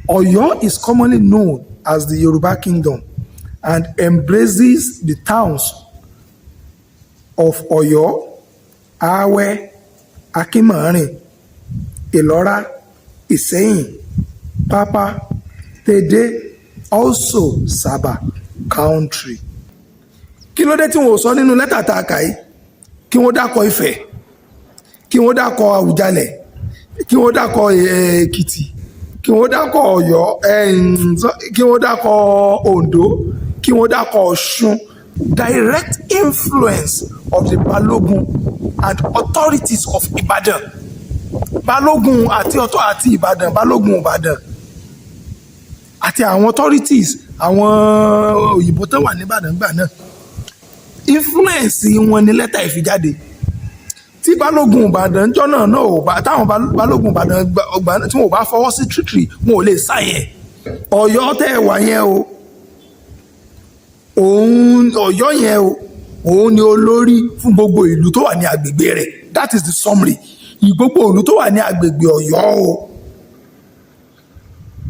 Ọ̀yọ́ is commonly known as the Yoruba Kingdom and embraces the towns of Ọ̀yọ́, Awẹ́, Akínmọ̀ọ́rìn, Ìlọ́rá, Ìsẹ́yìn, Pápá, Tèdè, also Saba country. Kí ló dé tí wọn ò sọ nínú lẹ́tà tá a kà yìí kí wọ́n dárúkọ Ifẹ̀, kí wọ́n dárúkọ Àwùjalẹ̀, kí wọ́n dárúkọ Èkìtì, kí wọ́n dárúkọ Ọ̀yọ́, kí wọ́n dárúkọ Oǹdó, kí wọ́n dárúkọ Ọ̀ṣun? Direct influence of the Balogun and authorities of Ibadan, Balógun àti ọ̀tọ̀ àti Ìbàdàn, Balógun Ìbàdàn àti àwọn authorities, àwọn òyìnbó tó wà nìbàdàn gbà náà, influence wọn ni lẹ́tà ìfijáde. Tí Balógun Ìbàdàn jọ́ náà náà ò bá, táwọn Balógun Ìbàdàn tí wọn ò bá fọwọ́ sí treaty, wọn ò lè sign ẹ̀. Ọ̀yọ́ tẹ́ ẹ wà yẹn o, òun Ọ̀yọ́ yẹn o, òun ni olórí fún gbogbo ìlú tó wà ní agbègbè rẹ̀. That is the summary. Gbogbo ìlú tó wà ní agbègbè Ọ̀yọ́ o,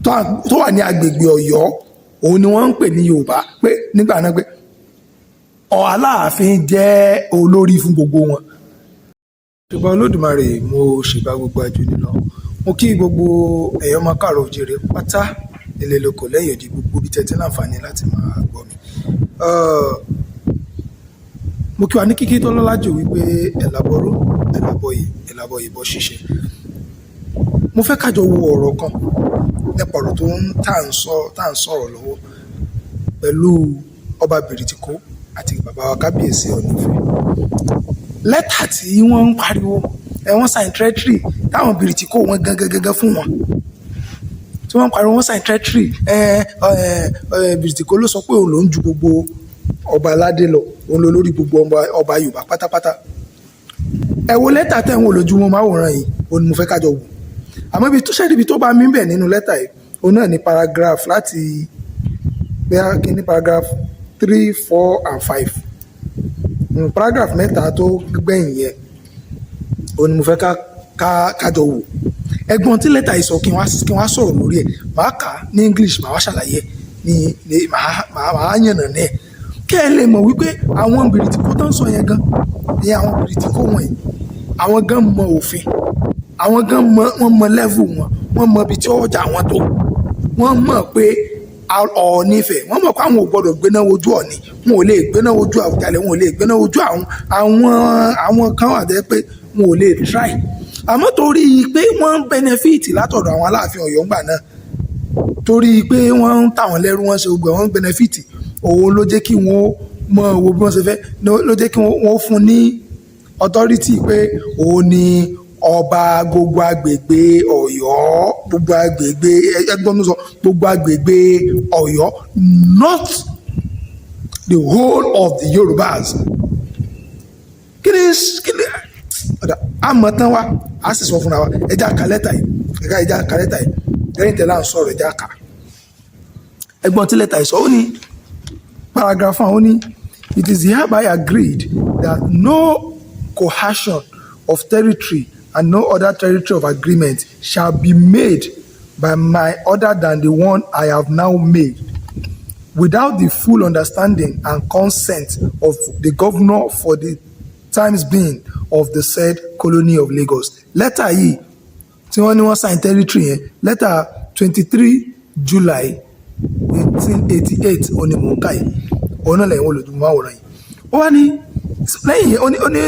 tó wà ní agbègbè Ọ̀yọ́, òun ni wọ́n ń pè ní Yorùbá, pé nígbà náà pé Aláàfin jẹ́ olórí fún gbogbo wọn. Ṣùgbọ́n Olódùmarè, mo ṣèbà gbogbo àjò nílọ. Mo kí gbogbo ẹ̀yọ́ ọmọ káàrọ̀ òjìrè pátá nílé lóko lẹ́yìn odi, gbogbo ibi tẹ́tí láǹfààní láti máa gbọ́ mi. Mo kí wa ní kíkí tó lọ́lá jù wípé ẹ̀làbọ̀rú, ẹ̀làbọ̀yè, ẹ̀làbọ̀yè bọ́ ṣíṣe. Mo fẹ́ ká jọ wo ọ̀rọ̀ kan nípa ọ̀rọ̀ tó ń tà ń sọ, tá à ń sọ̀rọ̀ lọ́wọ́ pẹ̀lú Ọba Bìrìtìkó àti bàbá wa Kábíyèsí Ọọ̀ni Ifẹ̀. Lẹ́tà tí wọ́n ń pariwo ẹ, wọ́n sign treaty táwọn Bìrìtìkó wọn gangan gangan fún wọn, tí wọ́n ń pariwo wọ́n sign treaty ẹ ẹ, Bìrìtìkó ló sọ pé òun ló ń ju gbogbo ọba aládé lọ, òun ló lórí gbogbo ọba Yorùbá pátápátá. Ẹ wo lẹ́tà tẹ̀ ń wò lójú wọn máwòrán yìí, òun ni mo fẹ́ ká jọ wò. Àmọ́ ibi tó ṣẹ́ni, ibi tó bá mi ń bẹ̀ nínú lẹ́tà yìí, òun náà ní paragraph láti bẹ́ẹ̀ kí ní paragraph 3, 4 and 5. Paragraph mẹ́ta tó gbẹ̀yìn yẹn, òun ni mo fẹ́ ká jọ wò. Ẹ̀gbọ́n tí lẹ́tà yìí sọ, kí wọ́n sọ̀rọ̀ lórí ẹ̀. Màá kà á ní English, màá wá ṣàlàyé ní màá yànnà ní ẹ̀, kẹ́ ẹ lè mọ̀ wípé àwọn Bìrìtìkó tó ń sọ yẹn gan ní, àwọn Bìrìtìkó wọ̀nyí, àwọn gan mọ òfin, àwọn gan mọ, wọ́n mọ level wọn, wọ́n mọ ibi tí ọjà wọn tó. Wọ́n mọ̀ pé Ọọ̀ni Ifẹ̀, wọ́n mọ̀ pé àwọn ò gbọ́dọ̀ gbéná wojú Ọọ̀ni, wọn ò lè gbéná wojú Àwùjalẹ̀, wọn ò lè gbéná wojú àwọn kan wà tẹ́ pé wọn ò lè try. Àmọ́ torí pé wọ́n ń benefit látọ̀dọ̀ àwọn Aláàfin Ọ̀yọ́ ńgbà náà, torí pé wọ́n ń tà wọ́n lẹ́rú, wọ́n ṣe gbogbo, wọ́n ń benefit, òun ló jẹ́ kí wọ́n mọ wo bí wọ́n ṣe fẹ́, ló jẹ́ kí wọ́n fún ní authority pé òun ni ọba gbogbo agbègbè Ọ̀yọ́, gbogbo agbègbè, ẹgbọ́n mi sọ, gbogbo agbègbè Ọ̀yọ́, not the whole of the Yorubas. Kí ni ọ̀dà àmọ́ tán wa a sì sọ fúnra wa. Ẹ jẹ́ á ka lẹ́tà yìí, ẹ jẹ́ á ka lẹ́tà yìí. Lẹ́yìn tẹ́lá ń sọ̀rọ̀, ẹ jẹ́ á kà. Ẹgbọ́n tí lẹ́tà yìí sọ, ó ní paragraph 1, ó ní, "It is hereby agreed that no coercion of territory and no other territory of agreement shall be made by my other than the one I have now made without the full understanding and consent of the governor for the times being of the said colony of Lagos." Lẹ́tà yìí tí wọ́n ní wọ́n sign territory yẹn, lẹ́tà 23 July 1888, òní mò ń kà yìí, òun náà lẹ́yìn olùdókòwò àwòrán yìí. Ó wá ní lẹ́yìn, ó ní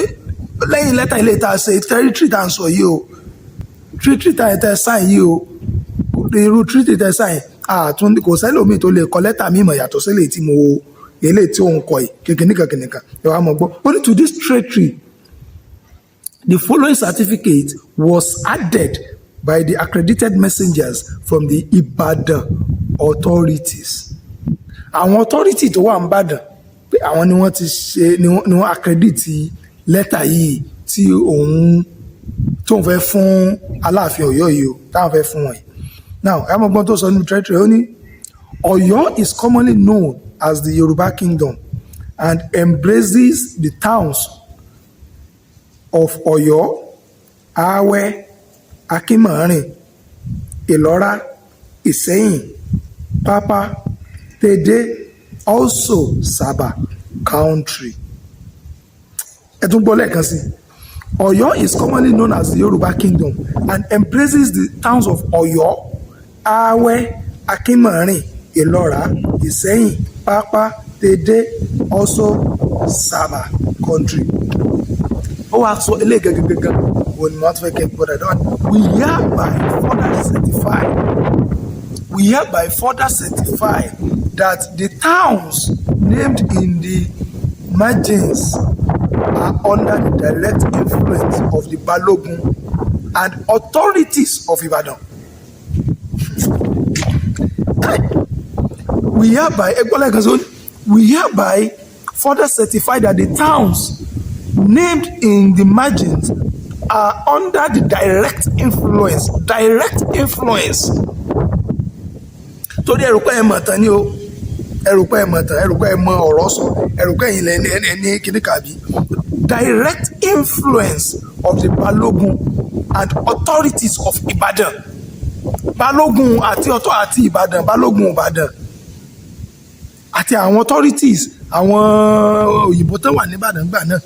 lẹ́yìn lẹ́tà ilé tá a ṣe territory tá à ń sọ yìí o, treaty tá a tẹ sign yìí o, irú treaty tẹ sign àtún, kò sẹ́lòmíì tó lè kọ lẹ́tà mímọ̀ yàtọ̀ sílẹ̀ tí mo eléyìí tí òun kọ yìí kìnìkan kìnìkan. Ẹ wàá mọ̀ gbọ́. Ó ní, "To this treaty, the following certificate was added by the accredited messengers from the Ibadan authorities." Àwọn authority tó wà n'Ìbàdàn, pé àwọn ni wọ́n ti ṣe, ni wọ́n accredit lẹ́tà yìí tí òun tóun fẹ́ fún Aláàfin Ọ̀yọ́ yìí o, táwọn fẹ́ fún wọn yìí. Now, ẹ mọ̀ gbọ́n tó sọ nínú treaty. Ó ní, "Ọ̀yọ́ is commonly known as the Yoruba Kingdom and embraces the towns of Ọ̀yọ́, Awẹ́, Akínmọ̀ọ́rìn, Ìlọ́rá, Ìsẹ́yìn, Pápá, Tèdè, also Saba country. Ẹ tún gbọ́ lẹ́ẹ̀kan sí i. Ọ̀yọ́ is commonly known as the Yoruba Kingdom and embraces the towns of Ọ̀yọ́, Awẹ́, Akínmọ̀rin, Ìlọ́ra, Ìsẹ́yìn, Pápá, Tèdè, also Saba country. Ó wàá sọ eléyìí gangan gangan òun ni wọ́n tún fẹ́ kẹ́ gbọ́ dáadáa. We hereby further certify that the towns named in the margins are under the direct influence of the Balogun and authorities of Ibadan. Kai! We hereby, ẹgbọ́n lẹ́ẹ̀kan sí, we hereby further certify that the towns named in the margins are under the direct influence. Torí ẹrù pé ẹ mọ̀ tán ni o, ẹrù pé ẹ mọ̀ tán, ẹrù pé ẹ mọ ọ̀rọ̀ sọ, ẹrù pé ẹ̀yin lẹ́ni ẹni kíní kàbí, direct influence of the Balogun and authorities of Ibadan. Balógun àti ọ̀tọ̀ àti Ìbàdàn, Balógun Ìbàdàn àti àwọn authorities, àwọn òyìnbó tó wà nìbàdàn gbà náà,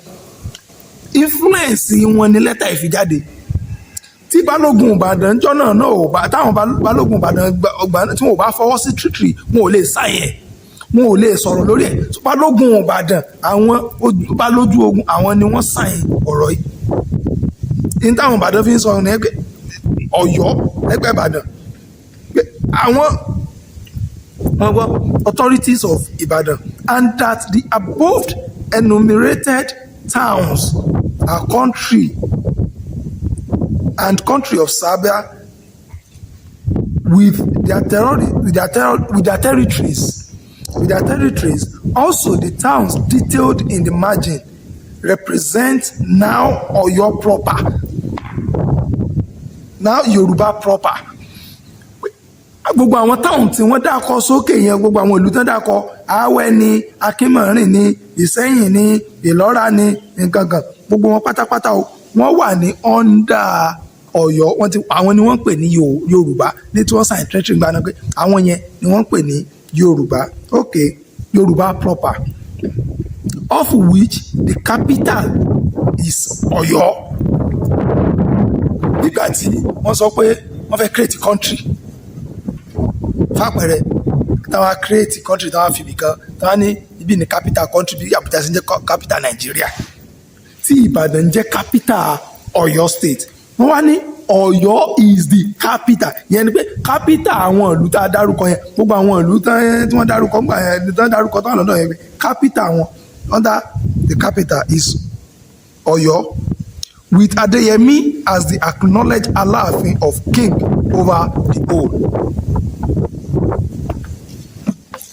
influence wọn ni lẹ́tà ìfijáde. Tí Balógun Ìbàdàn jọ́ náà náà ò bá, táwọn Balógun Ìbàdàn gbà tí wọn ò bá fọwọ́ sí treaty, wọn ò lè sign ẹ̀, wọn ò lè sọ̀rọ̀ lórí ẹ̀. Balógun Ìbàdàn, àwọn balójú ogun, àwọn ni wọ́n sign ọ̀rọ̀ yìí. Ní táwọn Ìbàdàn fi ń sọ ní ẹgbẹ́ Ọ̀yọ́, ẹgbẹ́ Ìbàdàn pé àwọn wọ́n gbọ́ authorities of Ibadan and that the above enumerated towns are country and country of Saba with their territories. Also, the towns detailed in the margin represent now Oyo proper, now Yoruba proper. Gbogbo àwọn táwọn tí wọ́n dákọ sókè yẹn, gbogbo àwọn ìlú tí wọ́n dákọ, Awẹ́ ni, Akínmọ̀rin ni, Ìsẹ́yìn ni, Ìlọ́ra ni, nǹkankan, gbogbo wọn pátápátá o, wọ́n wà ní under Ọ̀yọ́. Wọ́n ti àwọn ni wọ́n ń pè ní Yorùbá ní tí wọ́n sign treaty gbaná pé àwọn yẹn ni wọ́n ń pè ní Yorùbá. Ok, Yorùbá proper, of which the capital is Ọ̀yọ́. Nígbà tí wọ́n sọ pé wọ́n fẹ́ create country, fàpẹẹrẹ, táwọn create country, táwọn fi ibì kan, táwọn ní ibi ní capital country, bí Àbújá ṣe ń jẹ́ capital Nàìjíríà, tí Ìbàdàn jẹ́ capital Ọ̀yọ́ State, wọ́n wá ní Ọ̀yọ́ is the capital. Yẹn ni pé capital àwọn ìlú tá a dárúkọ yẹn, gbogbo àwọn ìlú tí wọ́n dárúkọ ńgbà yẹn, tí wọ́n dárúkọ tó wà lọ́dọ̀ yẹn, pé capital wọn, under the capital is Ọ̀yọ́, with Adeyemi as the acknowledged Aláàfin of king over the whole.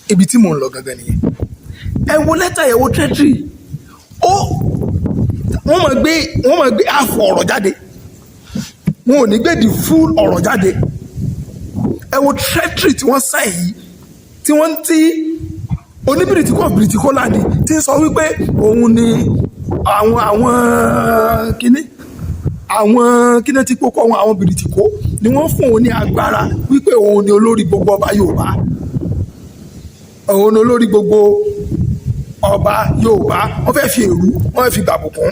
Ibi tí mò ń lọ gangan nìyẹn. Ẹ wo lẹ́tà, ẹ wo treaty ó. Wọ́n máa gbé àfọ̀ ọ̀rọ̀ jáde, wọn ò ní gbé the full ọ̀rọ̀ jáde. Ẹ wo treaty tí wọ́n sign yìí, tí wọ́n ti oníbìrìtìkọ́ bìrìtìkọ́ láàdì tí ń sọ wípé òun ni àwọn kíní tí kókó àwọn bìrìtìkó ni wọ́n fún òun ní agbára wípé òun ni olórí gbogbo ọba Yorùbá, òun ni olórí gbogbo ọba Yorùbá. Wọ́n fẹ́ fi èrú, wọ́n fẹ́ fi gbàbùkún.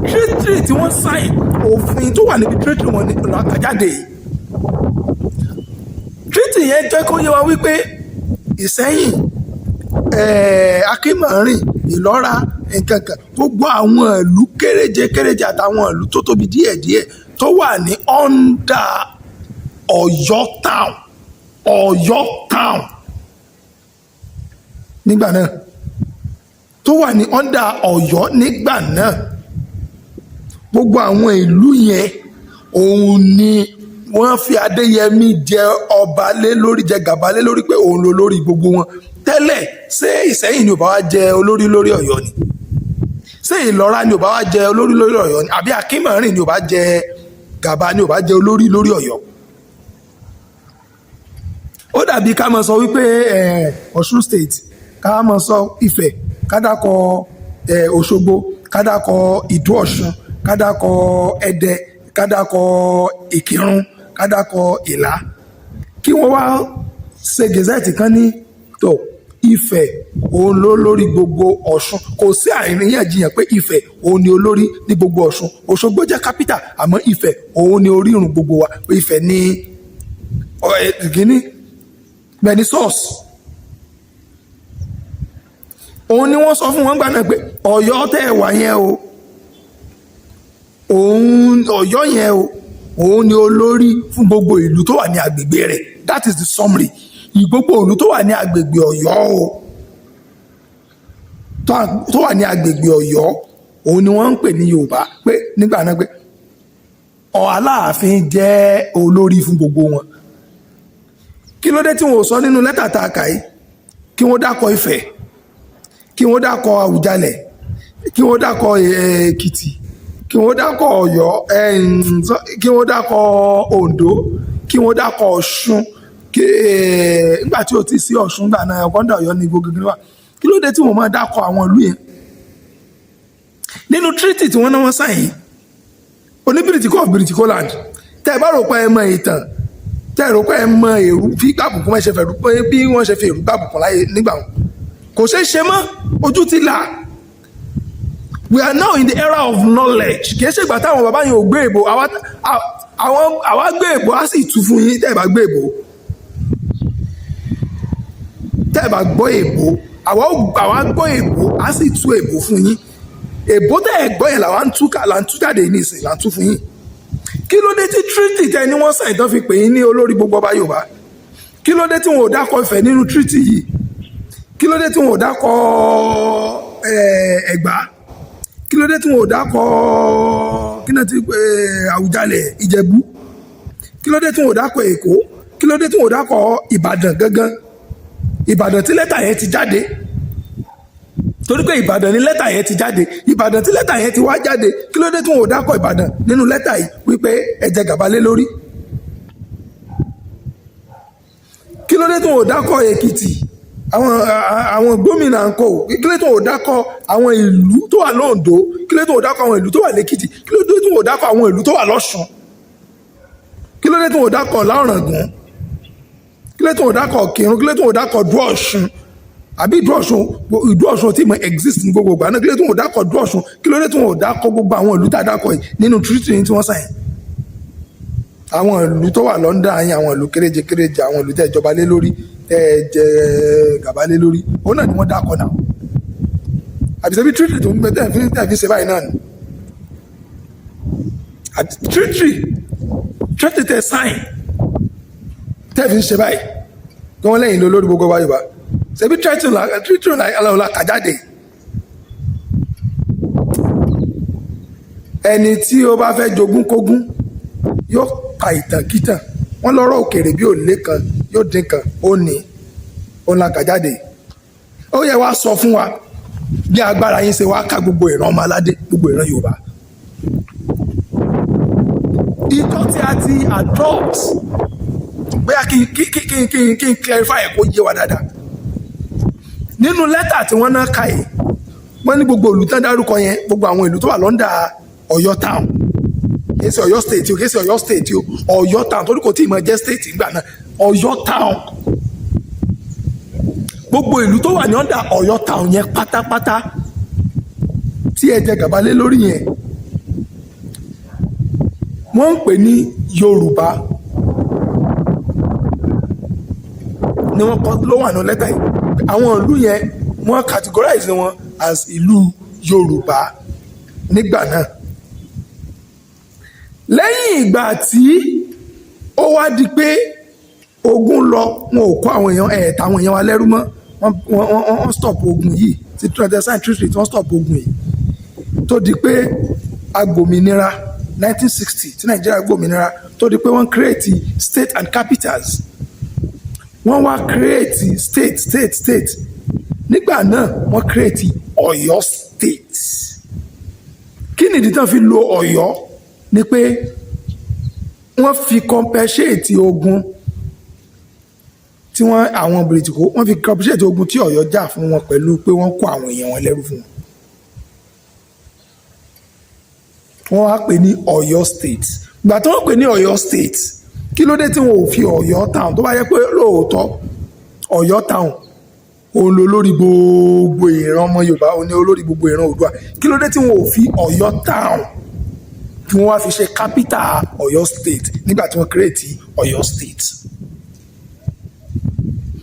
Treaty tí wọ́n sign, òfin tó wà níbi treaty wọn ni làkàjáde yìí. Treaty yẹn jẹ́ kó yé wa wípé Ìsẹ́yìn, Akínmọ̀rin, Ìlọ́ra, nkankan, gbogbo àwọn ìlú kéréje kéréje àtàwọn ìlú tó tóbi díẹ̀díẹ̀ tó wà ní under Ọ̀yọ́ town, Ọ̀yọ́ town nígbà náà, tó wà ní under Ọ̀yọ́ nígbà náà, gbogbo àwọn ìlú yẹn, òun ni wọ́n fi Adéyẹmí jẹ ọba lé lórí, jẹ gàba lé lórí, pé òun ló lórí gbogbo wọn. Tẹ́lẹ̀, ṣé Ìsẹ́yìn ni ò bá wá jẹ olórí lórí Ọ̀yọ́ ni? Ṣé Ìlọ́ra ni ò bá wá jẹ olórí lórí Ọ̀yọ́ ni? Àbí Akínmọ̀rin ni ò bá jẹ gàba, ni ò bá jẹ olórí lórí Ọ̀yọ́? Ó dàbí ká máa sọ wípé Ọ̀ṣun State, ká máa sọ Ifẹ̀, ká dákọ Òṣogbo, ká dákọ Ìdó Ọ̀ṣun, ká dákọ Ẹdẹ, ká dákọ Ìkìrun, ká dákọ Ká dákọ Ìlá, kí wọ́n wá ṣe gazette kan ní tó Ifẹ̀ òun ló lórí gbogbo Ọ̀ṣun. Kò sí àríyànjiyàn pé Ifẹ̀ òun ni olórí ní gbogbo Ọ̀ṣun. Òṣogbo jẹ́ capital, àmọ́ Ifẹ̀ òun ni orírun gbogbo wa. Ifẹ̀ ní gíní bẹ́ẹ̀ ni source. Òun ni wọ́n sọ fún wọn gbà náà pé Ọ̀yọ́ tẹ́ ẹ wà yẹn o, òun Ọ̀yọ́ yẹn o, òun ni olórí fún gbogbo ìlú tó wà ní agbègbè rẹ̀. That is the summary. Gbogbo ìlú tó wà ní agbègbè Ọ̀yọ́ o, tó wà ní agbègbè Ọ̀yọ́, òun ni wọ́n ń pè ní Yorùbá, pé nígbà náà pé Aláàfin jẹ́ olórí fún gbogbo wọn. Kí ló dé tí wọn ò sọ nínú lẹ́tà tá a kà yìí kí wọ́n dákọ̀ Ifẹ̀, kí wọ́n dákọ̀ Àwùjalẹ̀, kí wọ́n dákọ̀ Èkìtì, kí wọ́n dákọ̀ Ọ̀yọ́, kí wọ́n dákọ̀ Oǹdó, kí wọ́n dákọ̀ Ọ̀ṣun? Kí nígbà tí o ti sí Ọ̀ṣun gbà náà, ọ̀kọ́ndà Ọ̀yọ́ ní gbogbo wà. Kí ló dé tí wọ́n máa dákọ̀ àwọn ìlú yẹn nínú treaty tí wọ́n náà wọ́n sign yìí? Oníbìrìtìkọ́ of Bìrìtìkọ́ land, tẹ́ ẹ bá rò pé ẹ mọ ìtàn, tẹ́ ẹ rò pé ẹ mọ èrú fi gbàbùkún, ẹ ṣe fẹ̀rù pé bí wọ́n ṣe fi èrú gbàbùkún láyé nígbà wọn, kò ṣeé ṣe mọ́. Ojú ti là. We are now in the era of knowledge. Kì í ṣe ìgbà táwọn bàbá yẹn ò gbé èbò. Àwa gbé èbò, á sì tú fún yín. Tẹ́ ẹ bá gbé èbò, tẹ́ ẹ bá gbọ́ èbò, àwa gbọ́ èbò, á sì tú èbò fún yín. Èbó tẹ́ ẹ gbọ́ yẹn làwa ń tú ká, là ń tú jáde ní ìsìn, là ń tú fún yín. Kí ló dé tí treaty tẹ ní wọ́n sign tán fi pè yín ní olórí gbogbo ọba Yorùbá, kí ló dé tí wọn ò dákọ̀ Ifẹ̀ nínú treaty yìí? Kí ló dé tí wọn ò dákọ̀ Ẹ̀gbá? Kí ló dé tí wọn ò dákọ̀, kí náà ti, Àwùjalẹ̀ Ìjẹ̀bú? Kí ló dé tí wọn ò dákọ̀ Èkó? Kí ló dé tí wọn ò dákọ̀ Ìbàdàn gangan, Ìbàdàn tí lẹ́tà yẹn ti jáde? Torí pé Ìbàdàn ní lẹ́tà yẹn ti jáde. Ìbàdàn tí lẹ́tà yẹn ti wá jáde, kí ló dé tí wọn ò dákọ̀ Ìbàdàn nínú lẹ́tà yìí wípé ẹ jẹ gàba lé lórí? Kí ló dé tí wọn ò dákọ̀ Èkìtì, àwọn gómìnà ń kọ? Kí ló dé tí wọn ò dákọ̀ àwọn ìlú tó wà lóńdó? Kí ló dé tí wọn ò dákọ̀ àwọn ìlú tó wà lẹ́kìtì? Kí ló dé tí wọn ò dákọ̀ àwọn ìlú tó wà lọ́ṣun? Kí ló dé tí wọn ò dákọ̀ láọ̀ràngún? Kí ló dé tí wọn ò dákọ̀ Kírun? Kí ló dé tí wọn ò dákọ̀ Dú Ọ̀ṣun? Àbí Ìdú Ọ̀ṣun, Ìdú Ọ̀ṣun tí mo exist ní gbogbo ìgbà náà. Kí ló dé tí wọn ò dákọ̀ Ìdú Ọ̀ṣun? Kí ló dé tí wọn ò dákọ̀ gbogbo àwọn ìlú tá a dákọ̀ yìí nínú treaty tí wọ́n sign? Àwọn ìlú tó wà London yín, àwọn ìlú kéréje kéréje, àwọn ìlú tẹ́ ìjọba lé lórí, tẹ́ ẹ jẹ gàba lé lórí, òun náà ni wọ́n dákọ̀ náà. Àbí ṣebí treaty tó ń gbé tẹ́ fi ṣe báyìí náà ni? Àbí treaty tẹ́ sign tẹ́ fi ń ṣe báyìí kí wọ́n lẹ́yìn lórí gbogbo wa Yorùbá? Ṣebí treaty la kà jáde? Ẹni tí ó bá fẹ́ jogún kógún yóò ka ìtàn kítàn. Wọ́n lọ́rọ̀ òkèrè bí òlé kan yóò dín kan. Ó ní ó la kà jáde. Ó yẹ wá sọ fún wa bí agbára yín ṣe wá ká gbogbo ìran ọmọ aládé, gbogbo ìran Yorùbá. Ìjọ tí a ti adopt, bóyá kí n clarify ẹ̀ kó yé wa dáadáa. Nínú lẹ́tà tí wọ́n náà kà yìí, wọ́n ní gbogbo ìlú tán dárúkọ yẹn, gbogbo àwọn ìlú tó wà l'under Ọ̀yọ́ town, kìí ṣe Ọ̀yọ́ State o, kìí ṣe Ọ̀yọ́ State o, Ọ̀yọ́ town, torí kò tí ì mọ̀ jẹ́ state nígbà náà, Ọ̀yọ́ town, gbogbo ìlú tó wà ní under Ọ̀yọ́ town yẹn pátápátá tí ẹ jẹ gàba lé lórí yẹn, wọ́n ń pè ní Yorùbá ni wọ́n kọ ló wà ní lẹ́tà yìí. Àwọn ìlú yẹn, wọ́n categorize wọn as ìlú Yorùbá nígbà náà. Lẹ́yìn ìgbà tí ó wá di pé ogun lọ, wọn ò kó àwọn èèyàn ẹ̀ táwọn èèyàn wa lẹ́rú mọ́, wọ́n stop ogun yìí tí 20 sign treaty tí wọ́n stop ogun yìí, tó di pé agbòmìnira 1960, tí Nàìjíríà gbòmìnira, tó di pé wọ́n create state and capitals, wọ́n wá create state, state, state. Nígbà náà wọ́n create Ọ̀yọ́ State. Kí nìdí tán fi lo Ọ̀yọ́? Ni pé wọ́n fi compensate ogun tí wọ́n, àwọn Bìrìtìkó, wọ́n fi compensate ogun tí Ọ̀yọ́ jà fún wọn pẹ̀lú pé wọ́n kó àwọn èèyàn wọn lẹ́rú fún wọn. Wọ́n wá pè ní Ọ̀yọ́ State. Ìgbà tí wọ́n pè ní Ọ̀yọ́ State, kí Kí ló dé tí wọn ò fi Ọ̀yọ́ town, tó bá yẹ pé lóòótọ́ Ọ̀yọ́ town òun ló lórí gbogbo ìran ọmọ Yorùbá, òun ni olórí gbogbo ìran Oòduà, kí ló dé tí wọn ò fi Ọ̀yọ́ town kí wọ́n wá fi ṣe capital Ọ̀yọ́ State nígbà tí wọ́n create Ọ̀yọ́ State,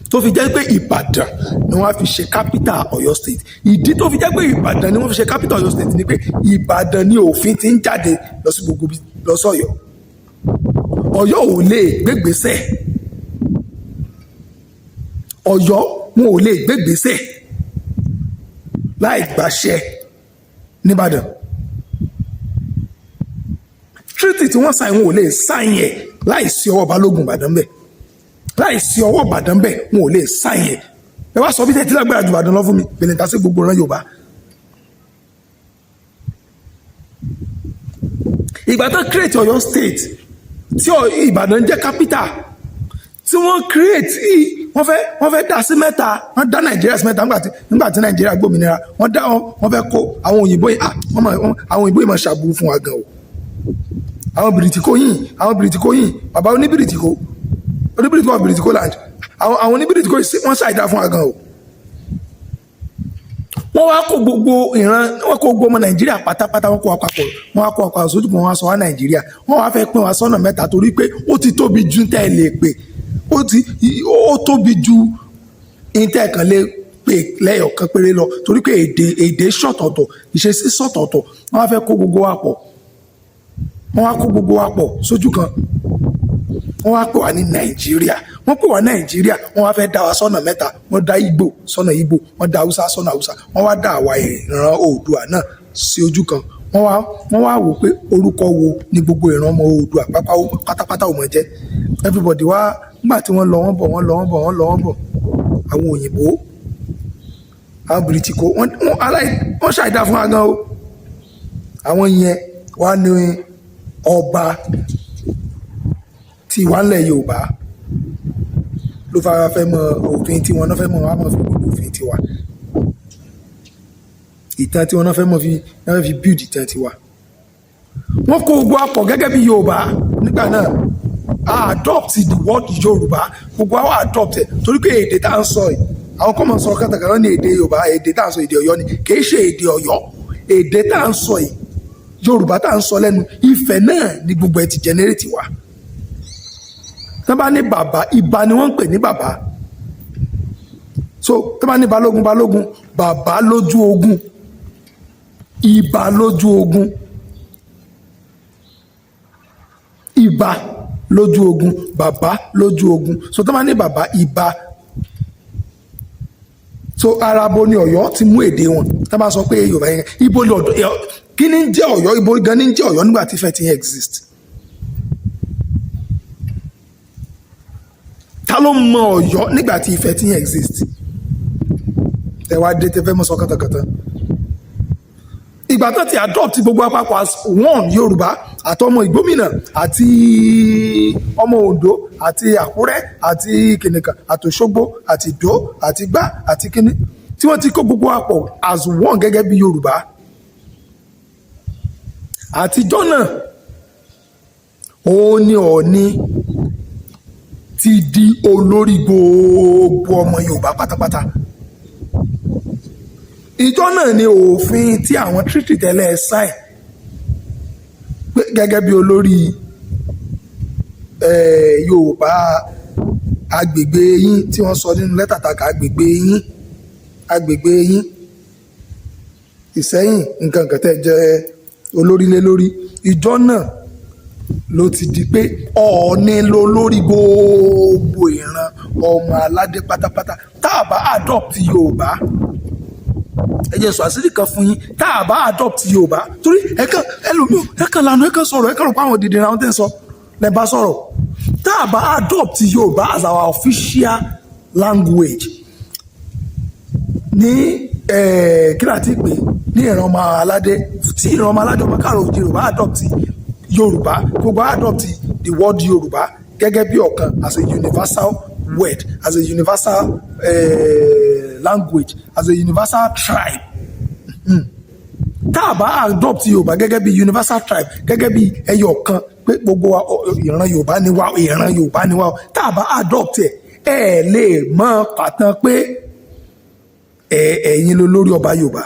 tó fi jẹ́ pé Ìbàdàn ni wọ́n á fi ṣe capital Ọ̀yọ́ State? Ìdí tó fi jẹ́ pé Ìbàdàn ni wọ́n fi ṣe capital Ọ̀yọ́ State ni pé Ìbàdàn ni òfin ti ń jáde lọ sí gbogbo lọ sọ́yọ́. Ọ̀yọ́ ò lè gbégbèsè, Ọ̀yọ́ wọn ò lè gbégbèsè láì gbàṣẹ nìbàdàn. Treaty tí wọ́n sign, wọn ò lè sign ẹ̀ láì sí ọwọ́ Balógun Ìbàdàn bẹ́ẹ̀. Láì sí ọwọ́ Ìbàdàn bẹ́ẹ̀, wọn ò lè sign ẹ̀. Ẹ wá sọ bí tẹ́tí lágbára ju Ìbàdàn lọ fún mi, bẹ̀rẹ̀ ta sí gbogbo ìran Yorùbá. Ìgbà tó create Ọ̀yọ́ State, tí Ìbàdàn jẹ́ capital, tí wọ́n create, wọ́n fẹ́ dá sí mẹ́ta, wọ́n dá Nàìjíríà sí mẹ́ta nígbà tí Nàìjíríà gbòmìnira. Wọ́n dá wọ́n fẹ́ kó àwọn òyìnbó yìí, ah, wọ́n mọ̀ àwọn òyìnbó yìí máa ṣàbùrú fún wa gan o. Àwọn bìrìtìkó yìí, àwọn bìrìtìkó yìí, bàbá oníbìrìtìkó, oníbìrìtìkó of bìrìtìkó land, àwọn oníbìrìtìkó yìí, wọ́n ṣàìdá fún wa gan o. Wọ́n wá kó gbogbo ìran, wọ́n kó gbogbo ọmọ Nàìjíríà pátápátá, wọ́n kó wa papọ̀, wọ́n wá kó wa papọ̀ sójú kan, wọ́n wá sọ wá Nàìjíríà. Wọ́n wá fẹ́ pín wa sọ́nà mẹ́ta torí pé ó ti tóbi ju tẹ́ ẹ lè pè, ó tóbi ju tẹ́ kàn lè pè lẹ́yọ̀kan péré lọ, torí pé èdè ṣọ̀tọ̀ọ̀tọ̀, ìṣesí ṣọ̀tọ̀ọ̀tọ̀. Wọ́n wá fẹ́ kó gbogbo wa pọ̀, wọ́n wá kó gbogbo wa pọ̀ sójú kan, wọ́n wá pè wá ní Nàìjíríà. Wọ́n pè wá Nàìjíríà, wọ́n wá fẹ́ dá wa sọ́nà mẹ́ta. Wọ́n dá Ìgbò sọ́nà Ìgbò, wọ́n dá Haúsá sọ́nà Haúsá, wọ́n wá dá àwa ìran Oòduà náà sí ojú kan. Wọ́n wá wò pé orúkọ wo ni gbogbo ìran ọmọ Oòduà pátápátá ò mọ̀ jẹ́. Everybody wá, nígbà tí wọ́n lọ, wọ́n bọ̀, wọ́n lọ, wọ́n bọ̀, wọ́n lọ, wọ́n bọ̀, àwọn òyìnbó, àwọn bìrìtìkó, wọ́n ṣàìdá fún wa gan o. Àwọn yẹn wá ní ọba tí wà ńlẹ̀ Yorùbá ló fara fẹ́ mọ òfin tiwọn náà, fẹ́ mọ wá mọ fi gbogbo òfin tiwa, ìtàn tiwọn náà fẹ́ mọ fi náà fẹ́ fi build ìtàn tiwa. Wọ́n kó gbogbo àpọ̀ gẹ́gẹ́ bí Yorùbá nígbà náà. A adopt the word Yorùbá, gbogbo àwọn adopt ẹ̀ torí pé èdè tá à ń sọ yìí, àwọn kọ́ mọ̀ sọ kàtàkàrà ní èdè Yorùbá. Èdè tá à ń sọ, èdè Ọ̀yọ́ ni, kì í ṣe èdè Ọ̀yọ́. Èdè tá à ń sọ yìí, Yorùbá tá à ń sọ lẹ́nu, Ifẹ̀ náà ni gbogbo ẹ̀ ti generate wa. Tá bá ní bàbá, Ìbà ni wọ́n ń pè ní bàbá. So tá bá ní balógun, balógun, bàbá lójú ogun, Ìbà lójú ogun, Ìbà lójú ogun, bàbá lójú ogun. So tá bá ní bàbá, Ìbà. So arabo ni Ọ̀yọ́ ti mú èdè wọn. Tá bá sọ pé Yorùbá yẹn, ibo ni ọ̀dọ̀, kí ni ń jẹ́ Ọ̀yọ́? Ibo gan ni ń jẹ́ Ọ̀yọ́ nígbà tí Ifẹ̀ ti ń exist? Ta ló mọ Ọ̀yọ́ nígbà tí Ifẹ̀ ti ń exist? Ẹ wá dé, tẹ fẹ́ mọ́ sọ kàtàkàtà. Ìgbà tó ti adopt gbogbo àpapọ̀ as one Yorùbá, àtọmọ Ìgbómìnà àti ọmọ Oǹdó àti Àkúrẹ́ àti kìnìkan àtòṣogbo àti Ìdó àti gbá àti kíní, tí wọ́n ti kó gbogbo àpọ̀ as one gẹ́gẹ́ bí Yorùbá àtijọ́ náà, òun ni Ọọ̀ni ti di olórí gbogbo ọmọ Yorùbá pátápátá. Ìjọ náà ni òfin tí àwọn treaty tẹ́lẹ̀ sign pé gẹ́gẹ́ bí olórí Yorùbá agbègbè yín, tí wọ́n sọ nínú lẹ́tà taka agbègbè yín, agbègbè yín Ìsẹ́yìn, nǹkan kan tẹ́ jẹ́ olórí lé lórí. Ìjọ náà ló ti di pé Ọọ̀ni ló lórí gbogbo ìran ọmọ aládé pátápátá. Tá a bá adopt Yorùbá, ẹ jẹ́ sọ àṣírí kan fún yín, tá a bá adopt Yorùbá, torí ẹ̀kan ẹlòmíì, ẹ̀kan lànà, ẹ̀kan sọ̀rọ̀, ẹ̀kan rò pé àwọn dìde àwọn tẹ́ ń sọ lẹ́ bá sọ̀rọ̀. Tá a bá adopt Yorùbá as our official language ní kí láti pè ní ìran ọmọ aládé, tí ìran ọmọ aládé, ọmọ káàrọ̀ òjìrè bá adopt Yorùbá, gbogbo adopt the word Yorùbá gẹ́gẹ́ bí ọ̀kan, as a universal word, as a universal language, as a universal tribe. Tá a bá adopt Yorùbá gẹ́gẹ́ bí universal tribe, gẹ́gẹ́ bí ẹyọ kan. pé gbogbo wa, ìran Yorùbá ni wá, ìran Yorùbá ni wá, tá a bá adopt ẹ, ẹ lè mọ pàtàn pé ẹ̀yin ló lórí ọba Yorùbá.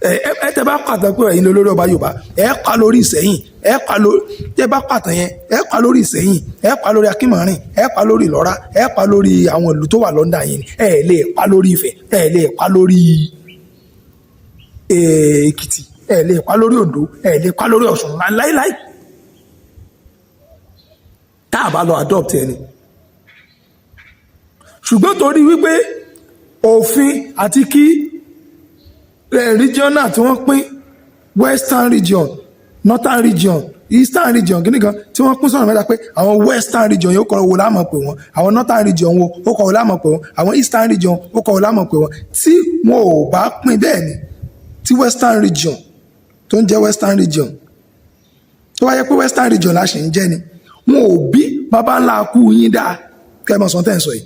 Ẹ tẹ bá pàtàn pé ẹ̀yin ló lórí ọba Yorùbá, ẹ pa lórí Ìsẹ́yìn, ẹ pa lórí, tẹ bá pàtàn yẹn, ẹ pa lórí Ìsẹ́yìn, ẹ pa lórí Akínmọ̀rin, ẹ pa lórí Ìlọ́ra, ẹ pa lórí àwọn ìlú tó wà lọ́ndà yìí. Ẹ lè pa lórí Ifẹ̀, ẹ lè pa lórí Èkìtì, ẹ lè pa lórí Oǹdó, ẹ lè pa lórí Ọ̀ṣun láíláí, tá a bá lọ adopt ẹni. Ṣùgbọ́n torí wípé òfin àti kí regional tí wọ́n pín, Western Region, Northern Region, Eastern Region, kíní kan tí wọ́n pín sọ̀rọ̀ mẹ́ta, pé àwọn Western Region yóò kọ́ wo láàmọ̀ pé wọ́n, àwọn Northern Region wo ó kọ́ wo láàmọ̀ pé wọ́n, àwọn Eastern Region ó kọ́ wo láàmọ̀ pé wọ́n. Tí wọn ò bá pín bẹ́ẹ̀ ni, tí Western Region tó ń jẹ́ Western Region, tó wáyé pé Western Region la ṣe ń jẹ́ ni, wọn ò bí baba ńlá kú yín dáa kẹ́ ẹ mọ̀ sọ́n tẹ́ ń sọ yìí.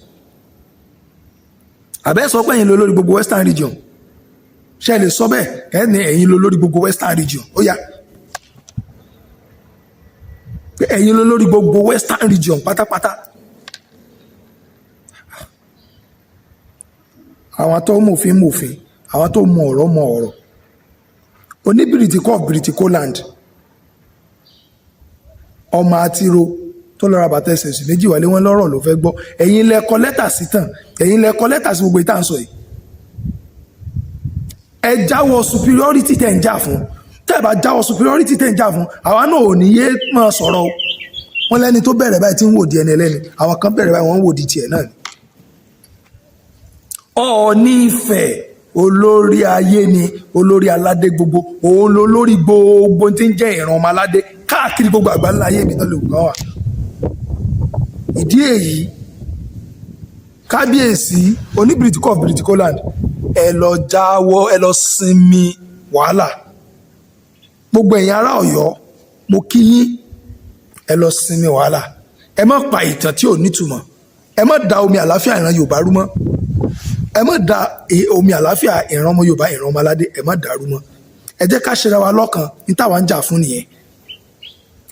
Àbẹ́ sọ pé ẹ̀yin ló lórí gbogbo Western Region? Ṣe lè sọ bẹ́ẹ̀? Ẹ̀ ní ẹ̀yin ló lórí gbogbo Western Region. Ó yá, pé ẹ̀yin ló lórí gbogbo Western Region pátápátá. Àwọn tó mòfin mòfin, àwọn tó mọ ọ̀rọ̀ mọ ọ̀rọ̀. Oníbìrìtìkọ́ of Bìrìtìkó land, ọmọ àtìrò tó lọ ra bàtà ẹsẹ̀ sí méjì wálé, wọn lọ́rọ̀ ló fẹ́ gbọ́. Ẹ̀yin lẹ kọ lẹ́tà sí tàn, ẹ̀yin lẹ kọ lẹ́tà sí gbogbo ìtàn sọ yìí. Ẹ jáwọ́ superiority tẹ̀ ń jà fún. Tẹ́ ẹ bá jáwọ́ superiority tẹ̀ ń jà fún, àwa náà ò ní yé máa sọ̀rọ̀ o. Wọ́n lẹ́ni tó bẹ̀rẹ̀ báyìí tí ń wò di ẹni ẹlẹ́ni, àwọn kan bẹ̀rẹ̀ báyìí, wọ́n ń wò di tiẹ̀ náà ni. Ọọ̀ni Ifẹ̀, olórí ayé ni, olórí aládé gbogbo, òun lolórí gbogbo tí ń jẹ́ ìran ọmọ aládé káàkiri gbogbo àgbáńlá ayé ibi tó lè wù kán wà. Ìdí èyí, kábíyèsí oníbìrìtìkọ́ of Bìrìtìkó land, ẹ lọ jáwọ́, ẹ lọ sinmi wàhálà. Gbogbo ẹ̀yin ará Ọ̀yọ́, mo kí yín, ẹ lọ sinmi wàhálà. Ẹ má pa ìtàn tí ò nítumọ̀, ẹ má da omi àláfíà ìran Yorùbá rú mọ́, ẹ má da omi àláfíà ìran ọmọ Yorùbá, ìran ọmọ aládé, ẹ má dàrú mọ́. Ẹ jẹ́ ká ṣera wa lọ́kan ní táwa ń jà fún nìyẹn.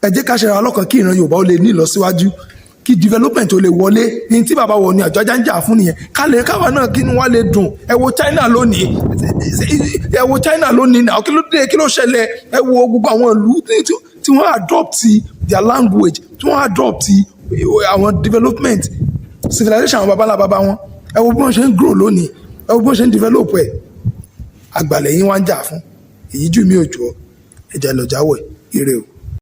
Ẹ jẹ́ ká ṣera wa lọ́kan kí ìran Yorùbá ó lè ní ìlọsíwájú, kí development ó lè wọlé. Ní tí bàbá wọ ní Àjọjá ń jà fún nìyẹn, ká lè káwa náà kí inú wa lè dùn. Ẹ wo China lónìí, ẹ wo China lónìí náà. Kí ló dé? Kí ló ṣẹlẹ̀? Ẹ wo gbogbo àwọn ìlú tí wọ́n adopt their language, tí wọ́n adopt àwọn development, civilization àwọn babalá baba wọn. Ẹ wo bí wọ́n ṣe ń grow lónìí, ẹ wo bí wọ́n ṣe ń develop. Ẹ̀ àgbàlẹ̀ yín wá ń jà fún èyí jù mí ò jọ. Ẹ̀jẹ̀ lọ jáwọ́ ẹ̀. Ire o.